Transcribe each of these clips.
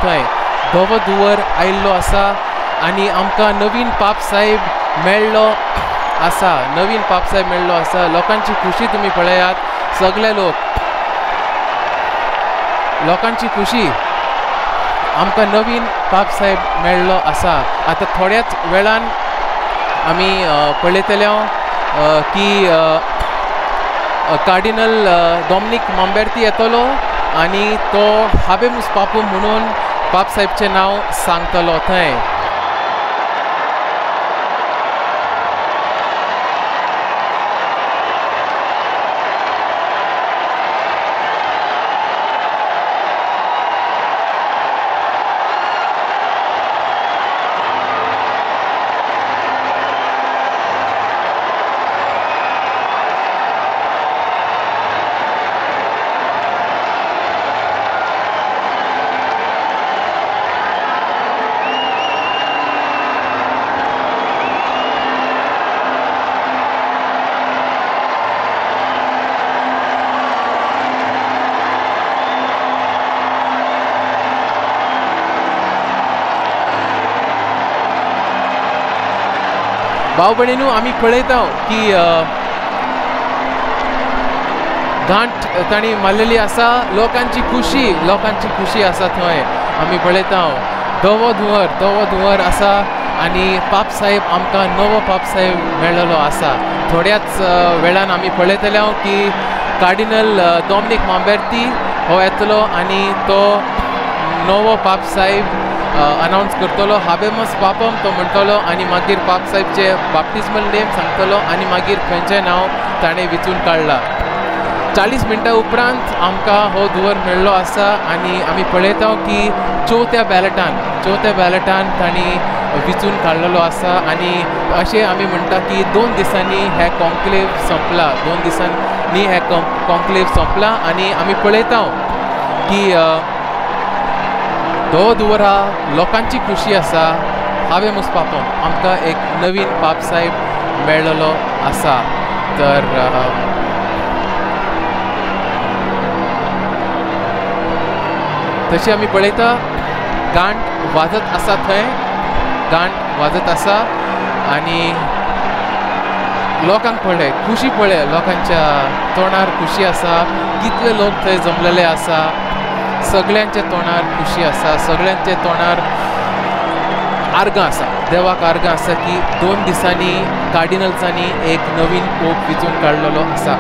थंय धवो धुंवर आयिल्लो आसा आनी आमकां नवीन पाप साहेब मेळ्ळो आसा, नवीन पाप साहेब मेळ्ळो आसा। लोकांची खुशी तुमी पळयात, सगळे लोक लोकांची खुशी, आमकां नवीन पाप साहेब मेळ्ळो आसा। आतां थोड्याच वेळान आमी पळयतले की कार्डिनल डॉमनीक मांबेर्ती येतलो आनी तो हाबेमुस पापू म्हणून पाप साहेबचें नांव सांगतलो थंय। भाव भयणीनू आमी पळयता की घांट तांणी मारलेली आसा, लोकांची खुशी, लोकांची खुशी आसा थंय आमी पळयता। धवो धुंवर, धवो धुंवर आसा आनी पाप साहेब आमकां नवो पाप साहेब मेळ्ळलो आसा। थोड्याच वेळान आमी पळयतले की कार्डिनल डॉमनीक मांबेर्ती हो येतलो आनी तो नवो पाप साहेब अनावन्स करतलो, हाबेमस पापम तो म्हणटलो आनी मागीर पाप साहेबचे बाप्तिस्मल नेम सांगतलो आनी मागीर खंयचें नांव ताणें विचून काडलां। 40 मिनटां उपरांत आमकां हो धुंवर मेळ्ळो आसा आनी आमी पळयता की चवथ्या बॅलटान तांणी विचून काडलेलो आसा आनी अशें आमी म्हणटा की 2 दिसांनी हें कॉन्क्लेव सोंपला, 2 दिसांनी हें कॉन्क्लेव सोंपला आनी आमी पळयता की धवो धुंवर हा, लोकांची खुशी आसा, हाबेमुस पापम आमकां एक नवीन पाप साहेब मेळ्ळलो आसा। तर तशें आमी पळयता घांट वाजत आसा थंय, घांट वाजत आसा आनी लोकांक पळय, खुशी पळय, लोकांच्या तोंडार खुशी आसा, कितले लोक थंय जमलेले आसा, सगळ्यांच्या तोंडार खुशी आसा, सगळ्यांच्या तोंडार आर्गां आसा, देवाक आर्गां आसा की 2 दिसांनी कार्डिनल्सांनी एक नवीन पोप विचून काडलेलो आसा।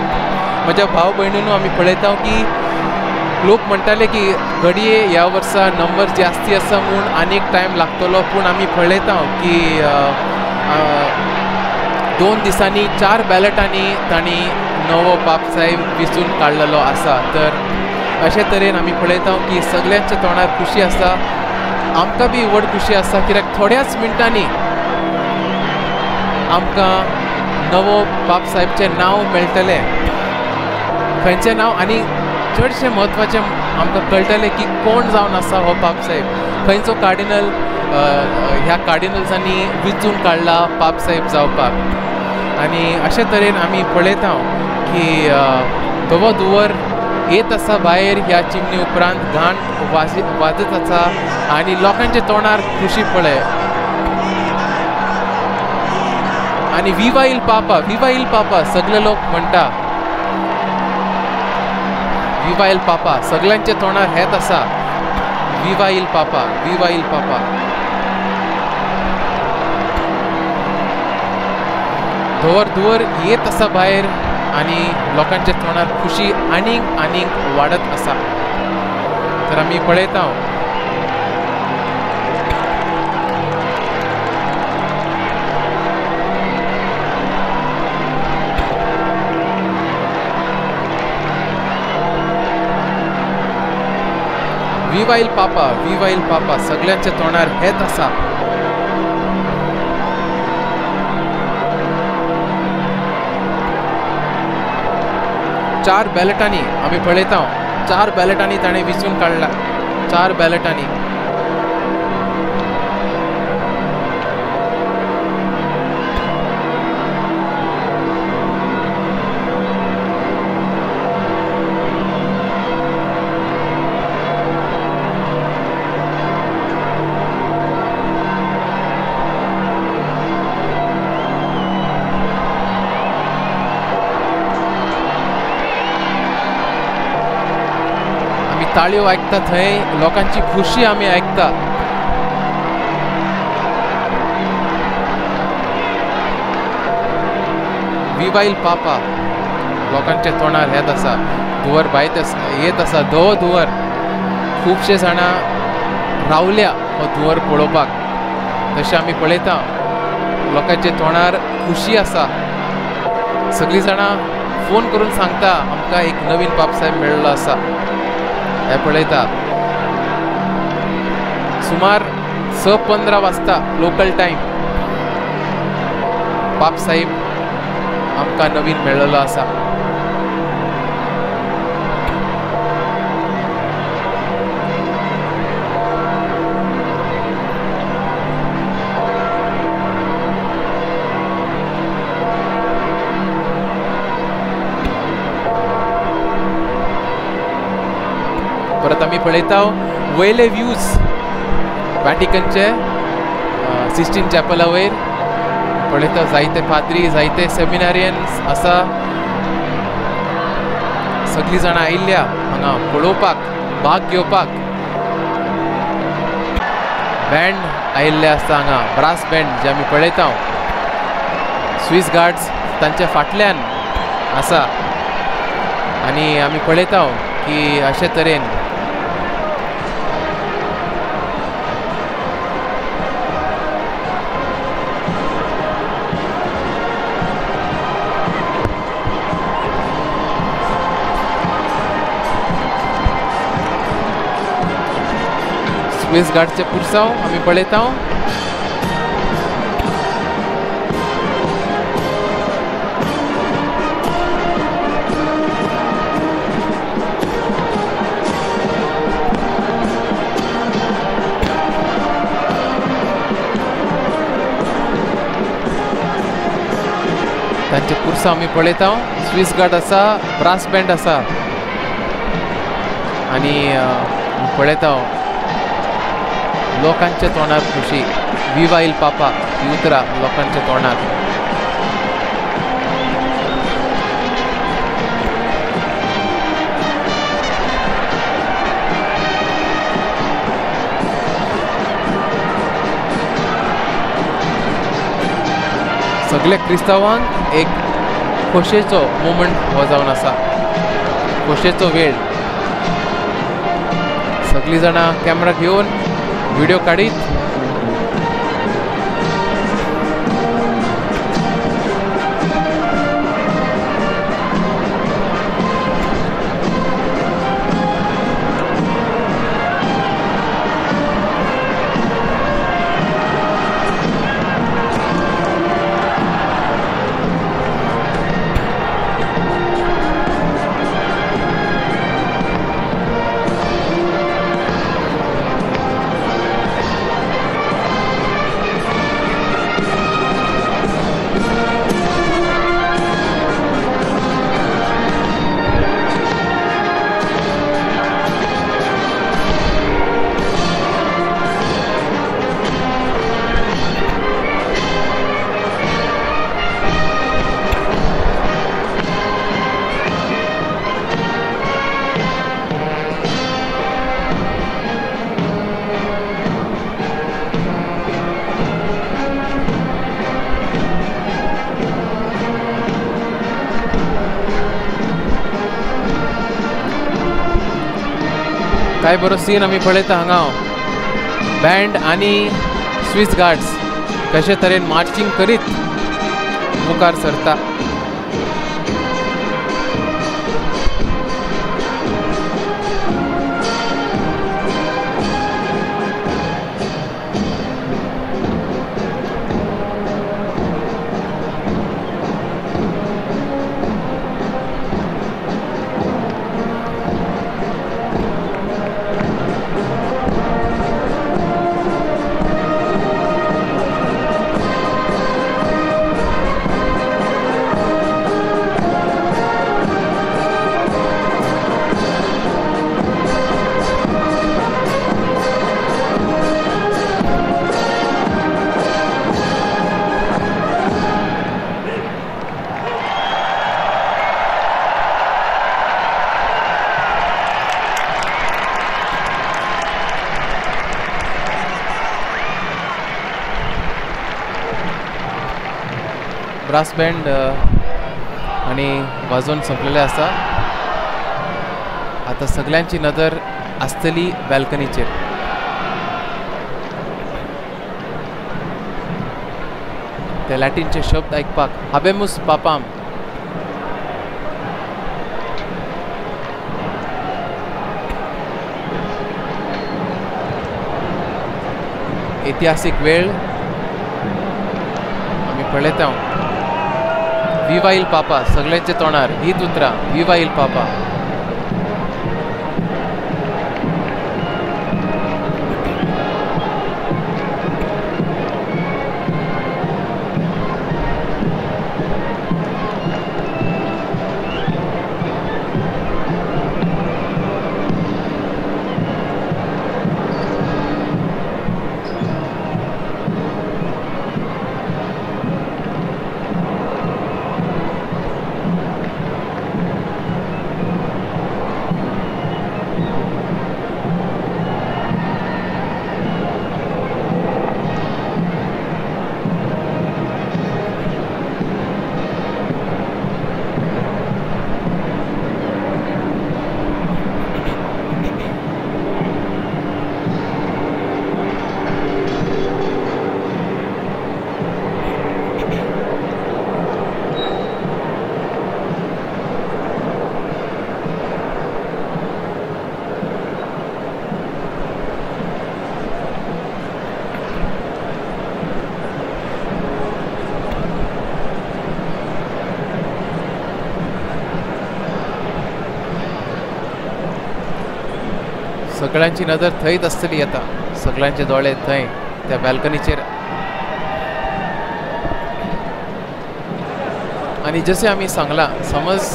म्हज्या भाव भयणीनू आमी पळयता की लोक म्हणटाले की घडये ह्या वर्सा नंबर जास्ती आसा म्हूण आनीक टायम लागतलो, पूण आमी पळयता की 2 दिसांनी 4 बॅलटांनी तांणी नवो पाप साहेब विचून काडलेलो आसा। तर अशे तरेन आमी पळयता की सगळ्यांच्या तोंडार खुशी आसा, आमकां बी व्हड खुशी आसा कित्याक थोड्याच मिनटांनी आमकां नवो पाप साहेबचें नांव मेळटलें, खंयचें नांव आनी चडशें म्हत्वाचें आमकां कळटलें की कोण जावन आसा हो पाप साहेब, खंयचो कार्डिनल ह्या कार्डिनल्सांनी विचून काडला पाप साहेब जावपाक। आनी अशे तरेन आमी पळयता की धवो धुंवर येत आसा भायर ह्या चिमणी उपरांत, घांट वाजत आसा आनी लोकांच्या तोंडार खुशी पळय आनी विवा इल पापा, विवा इल पापा सगळे लोक म्हणटा, विवा इल पापा सगळ्यांच्या तोंडार हेत आसा, विवा इल पापा, विवा इल पापा। धुंवर धुंवर येत आसा भायर आनी लोकांच्या तोंडार खुशी आनीक आनीक वाडत आसा। तर आमी पळयता विवा इल पापा, विवा इल पापा सगळ्यांच्या तोंडार हेत आसा। चार बॅलटांनी आमी पळयता, 4 बॅलटांनी ताणें विचून काडला, 4 बॅलटांनी। ताळयो आयकता थंय लोकांची खुशी आमी आयकता. विवाईल पापा लोकांच्या तोंडार येत आसा, धुंवर भायत येत आसा, धवो धुंवर. खुबशे जाणां रावल्या हो धुंवर पळोवपाक. तशें आमी पळयता लोकांच्या तोंडार खुशी आसा. सगळीं जाणां फोन करून सांगता आमकां एक नवीन पापसाहेब मेळ्ळो आसा. हें पळयता सुमार 6:15 वाजता लोकल टायम पापसाहेब आमकां नवीन मेळ्ळो आसा. परत आमी पळयता वयले व्यूज वॅटिकनचे सिस्टीन चॅपला वयर पळयता जायते पाद्री, जायते सेमिनारियन्स आसा. सगळीं जाणां आयिल्ल्या हांगा पळोवपाक, भाग घेवपाक. बँड आयिल्ले आसता हांगा, ब्रास बँड जे आमी पळयता. स्विस गार्ड्स तांच्या फाटल्यान आसा आनी आमी पळयता की अशे तरेन स्विस गार्डचे पुरसांव आमी पळयता. तांचे पुरसांव आमी पळयता. स्विस गार्ड आसा, ब्रास बँड आसा आनी पळयता लोकांच्या तोंडार खुशी. विवाईल पापा ही उतरां लोकांच्या तोंडार. सगळ्या क्रिस्तांवांक एक खोशेचो मोमेंट हो जावन आसा, खोशेचो वेळ. सगळीं जाणां कॅमेरा घेवन व्हिडिओ काडीत. काय बरो सीन आमी पळयता हांगा. बँड आनी स्विस गार्ड्स कशे तरेन मार्चिंग करीत मुखार सरता. ब्रास बँड आनी वाजोवन सोंपलेलें आसा. आतां सगल्यांची नदर आसतली बॅल्कनीचेर. ते लॅटीनचे शब्द आयकपाक हाबेमुस पापाम. इतिहासीक वेळ आमी पळयता. विवा इल पापा सगळ्यांच्या तोंडार हीच उतरां, विवा इल पापा. सगळ्यांची नदर थंयच आसतली आतां, सगळ्यांचे दोळे थंय त्या बॅल्कनीचेर. आनी जशें आमी सांगलां, समज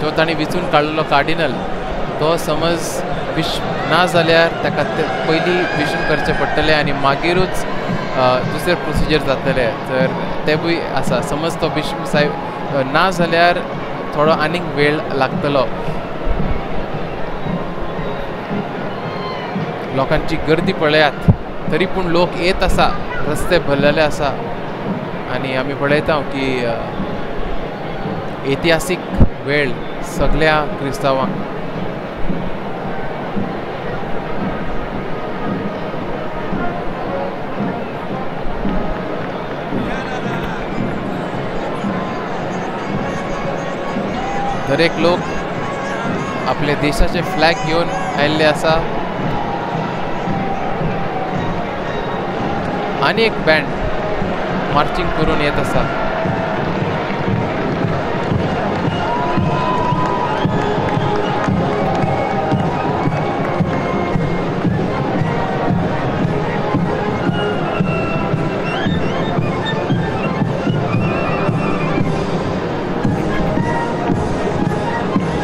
जो तांणी विचून काडलेलो कार्डिनल तो समज विश ना जाल्यार ताका पयलीं विशून करचें पडटलें आनी मागीरूच दुसरें प्रोसिजर जातलें. तर तेंवूय आसा, समज तो बिश्म साहेब ना जाल्यार थोडो आनीक वेळ लागतलो. लोकांची गर्दी पळयात, तरी पूण लोक येत आसा, रस्ते भरलेले आसा आनी आमी पळयता की इतिहासीक वेळ सगळ्या क्रिस्तांवांक. दरेक लोक आपल्या देशाचे फ्लॅग घेवन आयिल्ले आसा. आनी एक बँड मार्चिंग करून येत आसा.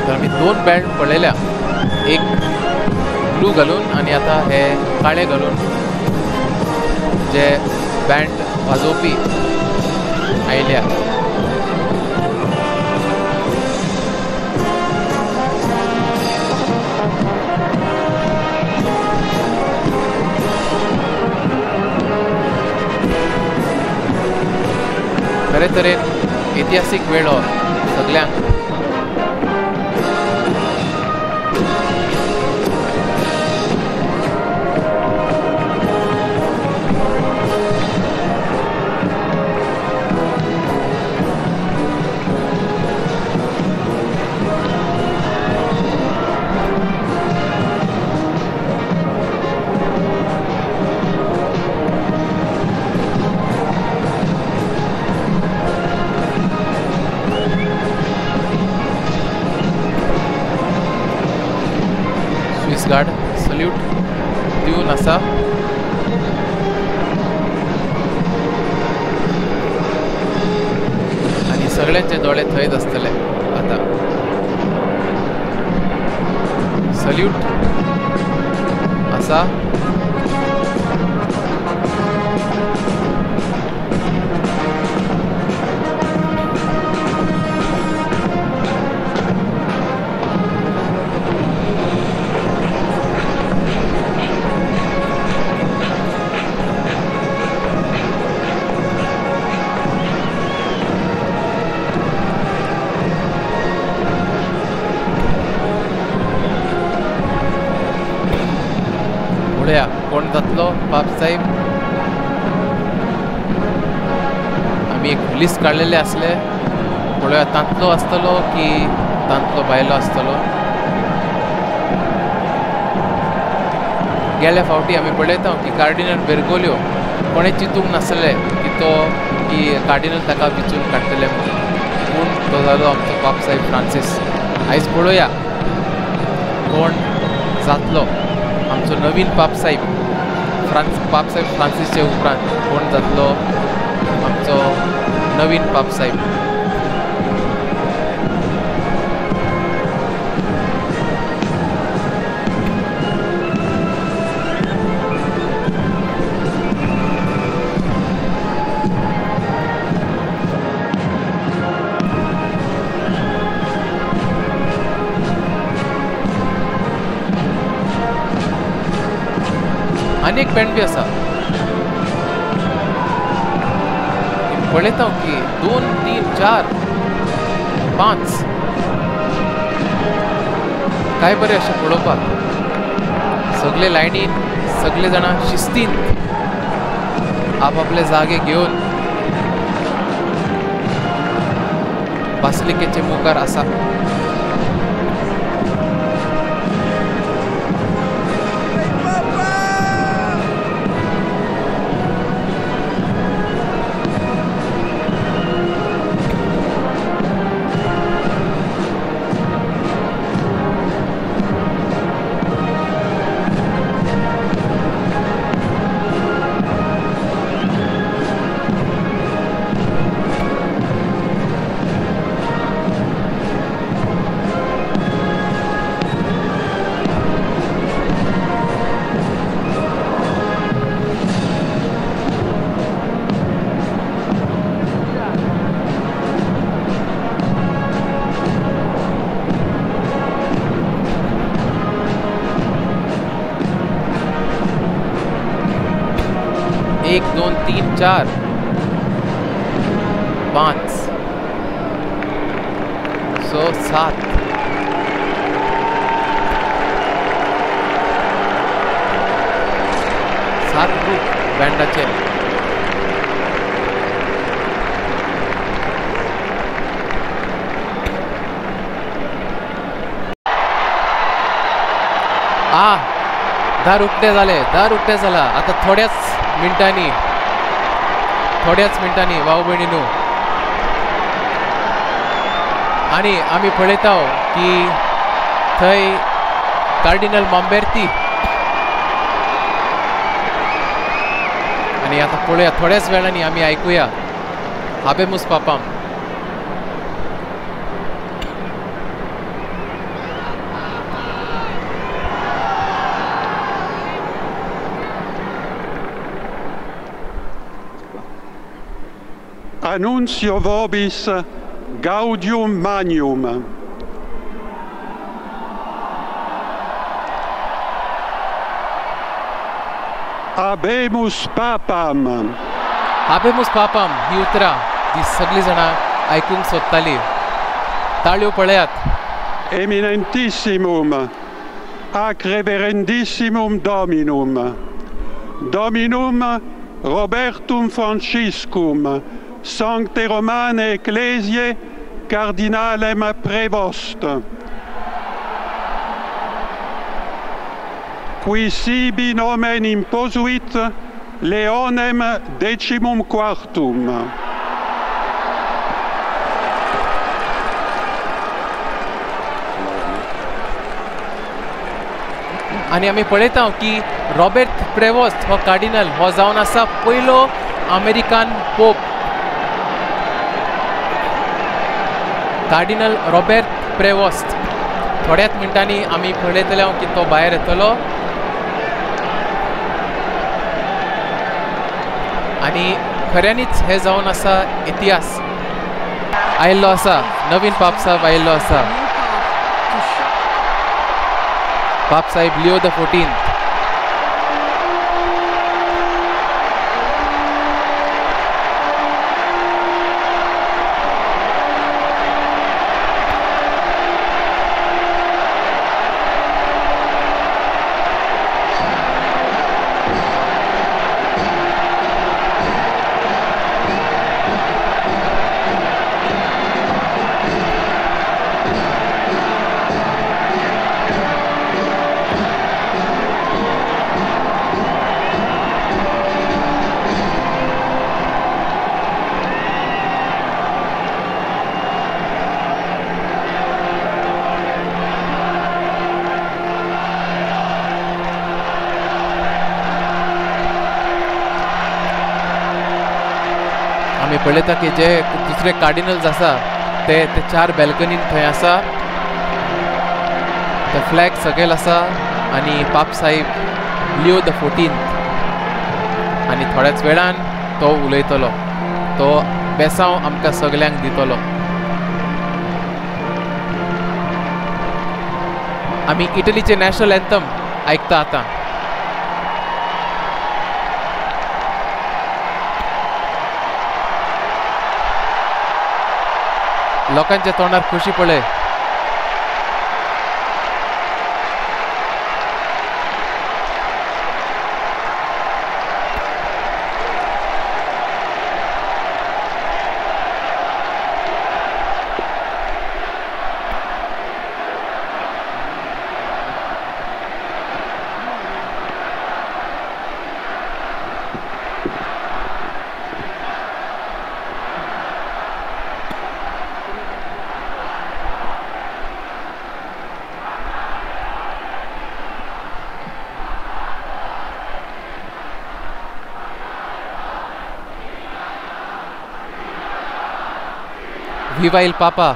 तर आमी दोन बँड पळयल्या, एक ब्लू घालून आनी आतां हे काळे घालून जे बँड वाजोवपी आयल्या. खरे तरेन इतिहासीक वेळ हो सगळ्यांक. गार्ड सल्यूट दिवन आसा. आनी सगळ्यांचे दोळे थंयच आसतले आतां. सल्यूट आसा. कोण जातलो पाप साहेब. आमी एक लिस्ट काडलेले आसले, पळोवया तांतलो आसतलो की तांतलो भायलो आसतलो. गेल्या फावटी आमी पळयता की कार्डिनल बेर्गोलियो कोणें चिंतूंक नासलें की तो की कार्डिनल ताका विचून काडटले म्हणून, पूण तो जालो आमचो पाप साहेब फ्रांसीस. आयज पळोवया कोण जातलो आमचो नवीन पाप साहेब, पाप साहेब फ्रांसीसचे उपरांत कोण जातलो आमचो नवीन पाप साहेब. आनी एक बँड बी आसा, पळयता की 2 3 4 5 काय बरें अशें पळोवपाक. सगळे लायनीन सगळे जाणां शिस्तीन आपआपले जागे घेवन बासिलिकेचे मुखार आसा. एक 2 3 4 5 6 7 7 ग्रुप बँडाचे. आ दार उक्ते जाले, दार उक्ते जाला. आता थोड्याच मिनटांनी, थोड्याच मिनटांनी भाव भयणीनू आनी आमी पळयता की थंय कार्डिनल मांबेर्ती आनी आतां पळोवया थोड्याच वेळांनी आमी आयकुया हाबेमुस पापाम. Annuncio vobis gaudium magnum. Habemus papam. Habemus papam ही उतरां जी सगळीं जाणां आयकूंक सोदताली. ताळयो पळयात. Eminentissimum ac reverendissimum Dominum, Dominum Robertum Franciscum, Sancte Romane Ecclesiae Cardinalem Prevost, qui sibi nomen imposuit Leonem decimum quartum. आनी आमी पळयता की रॉबर्ट प्रेवोस्ट हो कार्डिनल हो जावन आसा पयलो American pope. Cardinal Robert Prevost. थोड्याच मिनटांनी आमी पळयतले की तो भायर येतलो आनी खऱ्यांनीच हे जावन आसा इतिहास आयिल्लो आसा. नवीन पापसाहेब आयिल्लो आसा, पापसाहेब लिओ the 14th. आमी पळयता की जे दुसरे कार्डिनल्स आसा ते ते चार बॅल्कनीन थंय आसा. ते फ्लॅग सकयल आसा आनी पाप साहेब लिओ the 14th आनी थोड्याच वेळान तो उलयतलो, तो बेसांव आमकां सगल्यांक दितलो. आमी इटलीचे नॅशनल एंथम आयकता आतां. लोकांच्या तोंडार खुशी पळय. विवा इल पापा,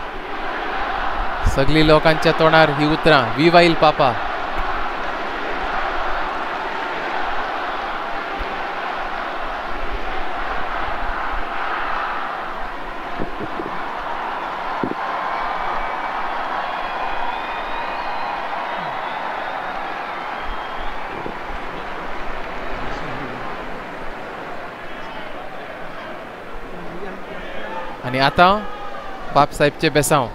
सगळी लोकांच्या तोंडार ही उतरां, विवा इल पापा. आनी आतां पाप साहेबचे बेसांव.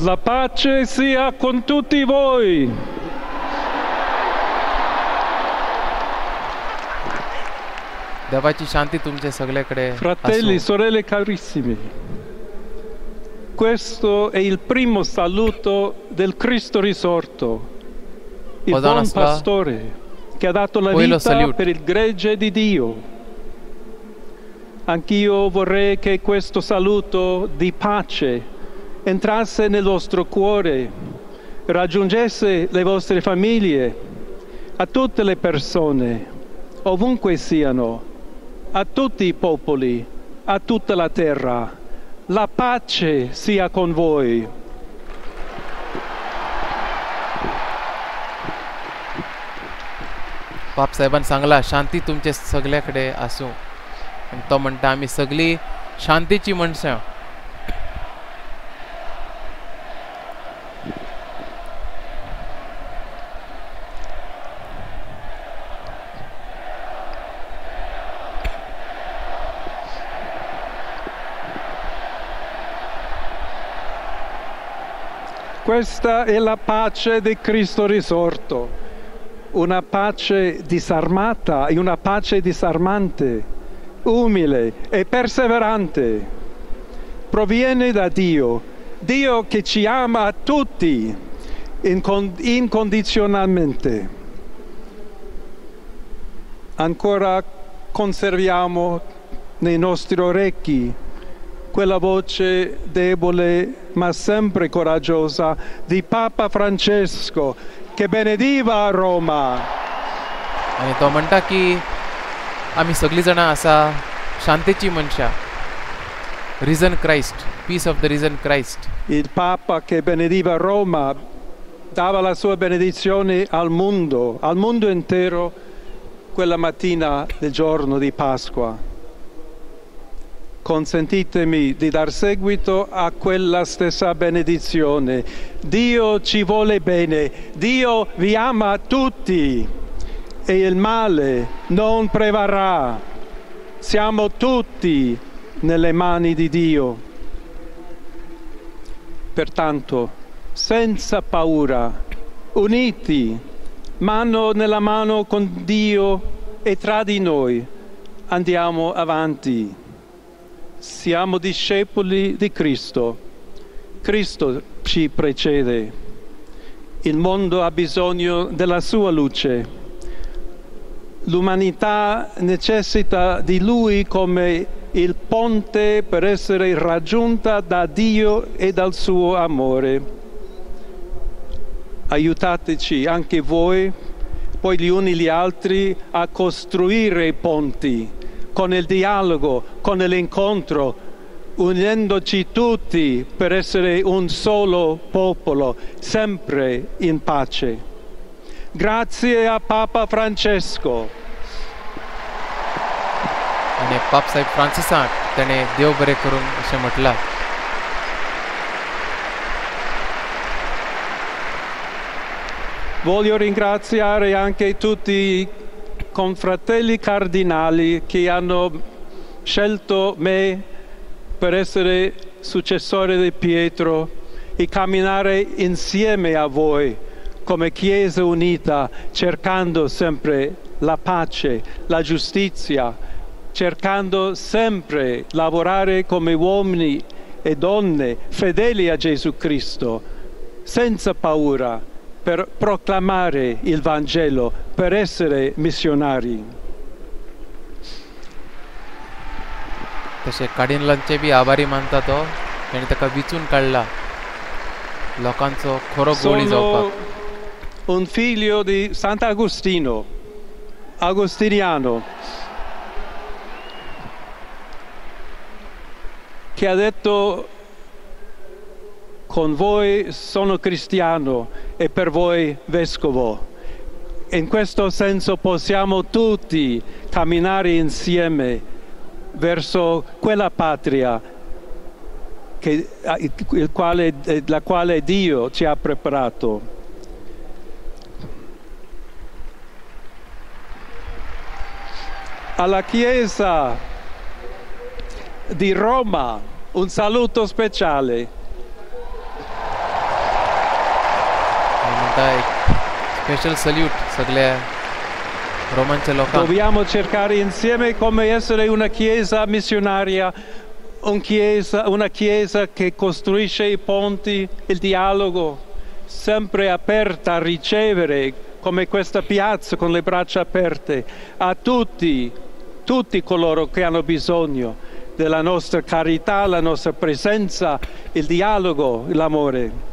La pace sia con tutti voi. देवाची शांती तुमचे सगळे कडे. Fratelli, sorelle carissimi, questo è il primo saluto del Cristo risorto, il buon pastore che ha dato la vita per il gregge di Dio. Anch'io vorrei che questo saluto di pace entrasse nel vostro cuore, raggiungesse le vostre famiglie, a tutte le persone, ovunque siano, a tutti i popoli, a tutta la terra. La pace sia con voi. पाप साहेबान सांगला शांती तुमचे सगळ्याकडे आसूं. तो म्हणटा आमी सगळी शांतीची मनशां. Questa è la pace di Cristo risorto, una pace disarmata e una pace disarmante, umile e perseverante. Proviene da Dio, Dio che ci ama a tutti incondizionalmente. Ancora conserviamo nei nostri orecchi quella voce debole ma sempre coraggiosa di Papa Francesco che benediva a Roma. आनी तो म्हणटा की आमी सगळीं जाणां आसा शांतेची मनशां. Risen Christ, peace of the risen Christ. Il Papa che benediva Roma dava la sua benedizione al mondo intero quella mattina del giorno di Pasqua. Consentitemi di dar seguito a quella stessa benedizione. Dio ci vuole bene, Dio vi ama tutti e il male non prevarrà. Siamo tutti nelle mani di Dio. Pertanto, senza paura, uniti, mano nella mano con Dio e tra di noi, andiamo avanti. Siamo discepoli di Cristo. Cristo ci precede. Il mondo ha bisogno della sua luce. L'umanità necessita di Lui come il ponte per essere raggiunta da Dio e dal suo amore. Aiutateci anche voi, poi gli uni gli altri, a costruire ponti. con il dialogo, con l'incontro, unendoci tutti per essere un solo popolo, sempre in pace. Grazie a Papa Francesco. आनी पाप साहेब फ्रांसिसाक ताणें देव बरें करूं अशें म्हटलां. Voglio ringraziare anche tutti i confratelli cardinali che hanno scelto me per essere successore di Pietro e camminare insieme a voi come Chiesa unita, cercando sempre la pace, la giustizia, cercando sempre lavorare come uomini e donne fedeli a Gesù Cristo, senza paura, per proclamare il Vangelo, per essere missionari. तशें कार्डिनलांचे बी आभारी मानता तो, ताणें ताका विचून काडला लोकांचो खरो गोळी जावपाक. Sono un figlio di Sant'Agostino, agostiniano, che ha detto: con voi sono cristiano e per voi vescovo. In questo senso possiamo tutti camminare insieme verso quella patria che, la quale Dio ci ha preparato. Alla Chiesa di Roma un saluto speciale. म्हणटा एक special salute सगळ्या रोमांच्या लोकांक. Dobbiamo cercare insieme come essere una chiesa missionaria, una chiesa che costruisce i ponti, il dialogo, sempre aperta a ricevere, come questa piazza con le braccia aperte, a tutti, tutti coloro che hanno bisogno della nostra carità, la nostra presenza, il dialogo, l'amore.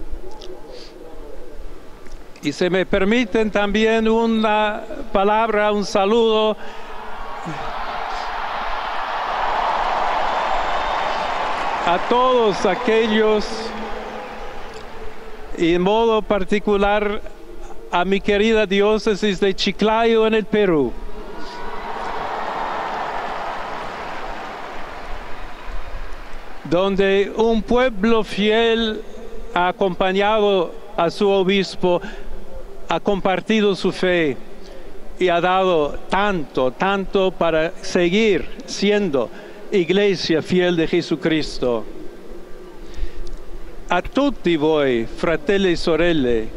Y se me permiten también una palabra, un saludo a todos aquellos, y en modo particular a mi querida diócesis de Chiclayo en el Perú. Donde un pueblo fiel ha acompañado a su obispo, ha compartido su fe y ha dado tanto, tanto para seguir siendo iglesia fiel de Jesucristo. A tutti voi, fratelli e sorelle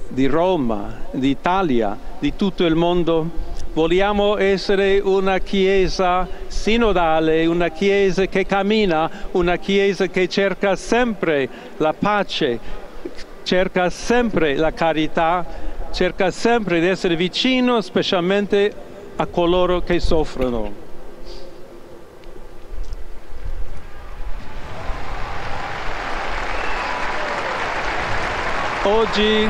di Roma, d'Italia, di tutto il mondo, vogliamo essere una chiesa sinodale, una chiesa che cammina, una chiesa che cerca sempre la pace, cerca sempre la carità, cerca sempre di essere vicino specialmente a coloro che soffrono. Oggi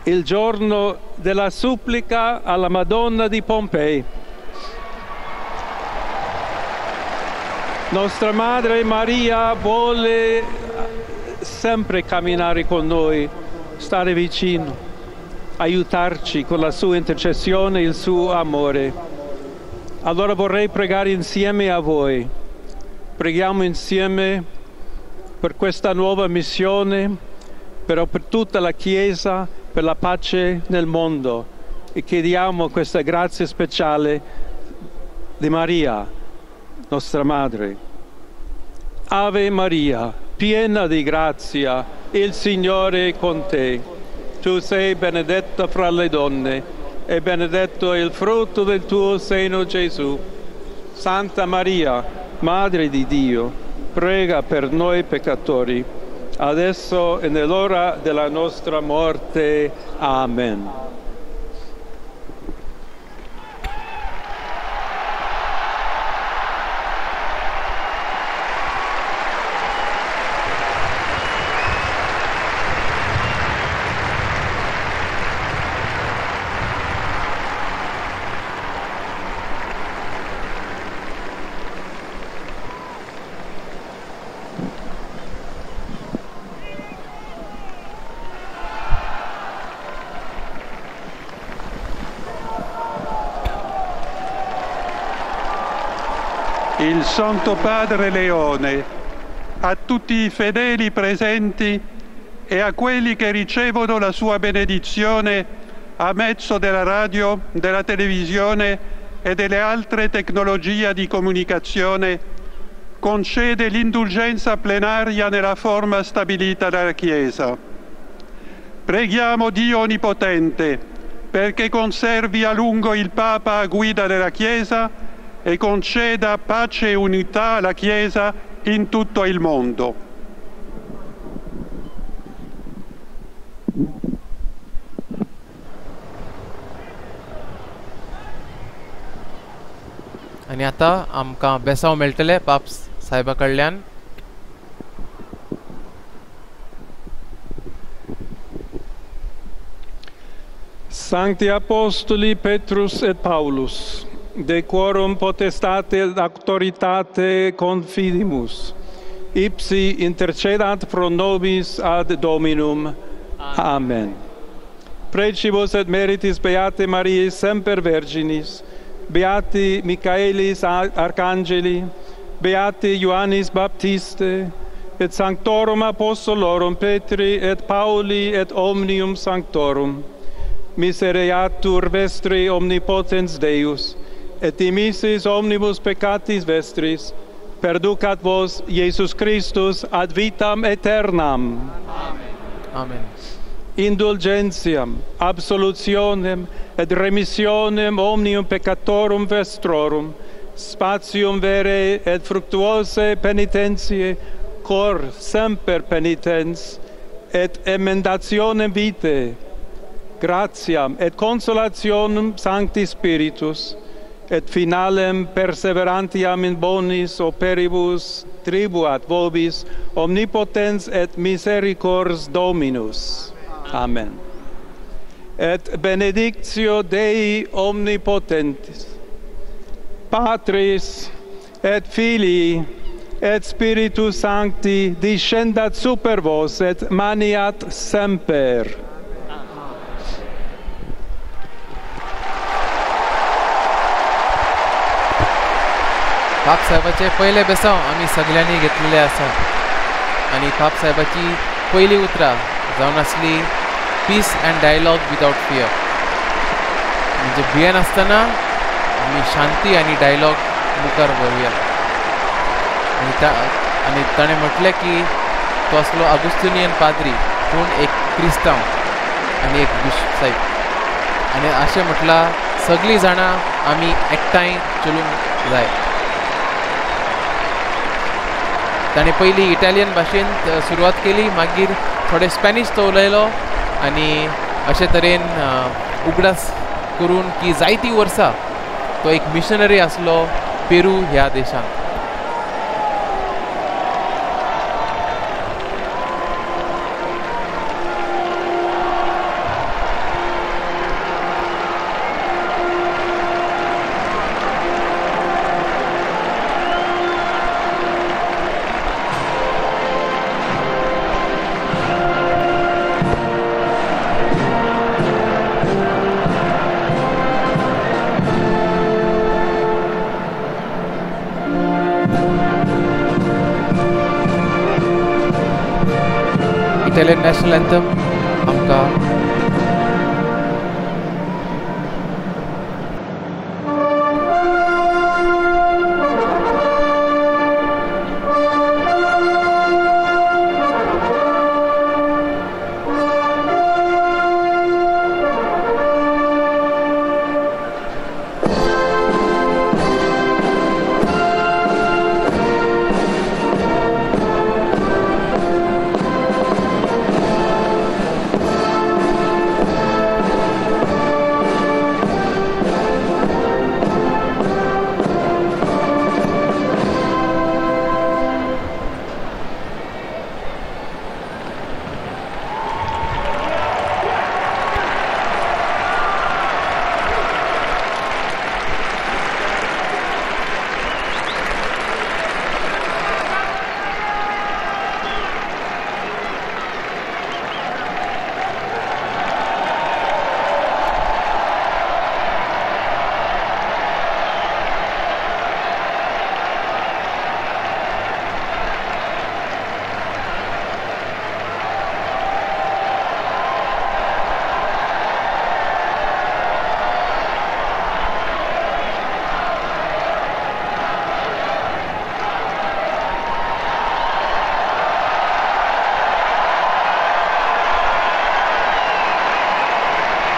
il giorno della supplica alla Madonna di Pompei. Nostra Madre Maria vuole sempre camminare con noi, stare vicino, aiutarci con la sua intercessione e il suo amore. Allora vorrei pregare insieme a voi. Preghiamo insieme per questa nuova missione, però per tutta la Chiesa, per la pace nel mondo, e chiediamo questa grazia speciale di Maria, nostra Madre. Ave Maria, piena di grazia, il Signore è con te. Tu sei benedetta fra le donne e benedetto è il frutto del tuo seno, Gesù. Santa Maria, Madre di Dio, prega per noi peccatori, adesso e nell'ora della nostra morte. Amen. Il Santo Padre Leone, a tutti i fedeli presenti e a quelli che ricevono la sua benedizione a mezzo della radio, della televisione e delle altre tecnologie di comunicazione, concede l'indulgenza plenaria nella forma stabilita dalla Chiesa. Preghiamo Dio Onnipotente perché conservi a lungo il Papa a guida della Chiesa e conceda pace e unità alla Chiesa in tutto il mondo. आनी आतां आमकां बेसांव मेळटलें पाप साहेबा कडल्यान. Sancti Apostoli Petrus et Paulus, de quorum potestate et auctoritate confidimus, ipsi intercedant pro nobis ad Dominum. Amen. Precibus et meritis Beate Mariae semper Virginis, Beati Michaelis Arcangeli, Beati Ioannis Baptiste, et Sanctorum Apostolorum Petri et Pauli et omnium Sanctorum, misereatur vestri omnipotens Deus, et dimissis omnibus peccatis vestris, perducat vos Iesus Christus ad vitam aeternam. Amen. Amen. Indulgentiam, absolutionem et remissionem omnium peccatorum vestrorum, spatium vere et fructuosae penitentiae, cor semper penitens, et emendationem vitae, gratiam et consolationem Sancti Spiritus, et finalem perseverantiam in bonis operibus tribuat vobis omnipotens et misericors Dominus. Amen. Et benedictio Dei omnipotentis, Patris et Filii et Spiritus Sancti descendat super vos et maniat semper. पाप साहेबाचे पयले बेसांव आमी सगळ्यांनी घेतलेले आसा आनी पाप साहेबाची पयली उतरां जावन आसली peace and dialogue without fear, म्हणजे भियेनासतना आमी शांती आनी डायलॉग मुखार व्हरूया. आनी ताणें म्हटलें की तो आसलो आगुस्तिनियन पाद्री, पूण एक क्रिस्तांव आनी एक बिशप साहेब, आनी अशें म्हटलां सगळीं जाणां आमी एकठांय चलूंक जाय. ताणें पयलीं इटालियन भाशेंत सुरवात केली, मागीर थोडे स्पॅनिश तो उलयलो आनी अशे तरेन उगडास करून की जायतीं वर्सां तो एक मिशनरी आसलो पेरू ह्या देशांत. इटालियन नॅशनल एंथम आमकां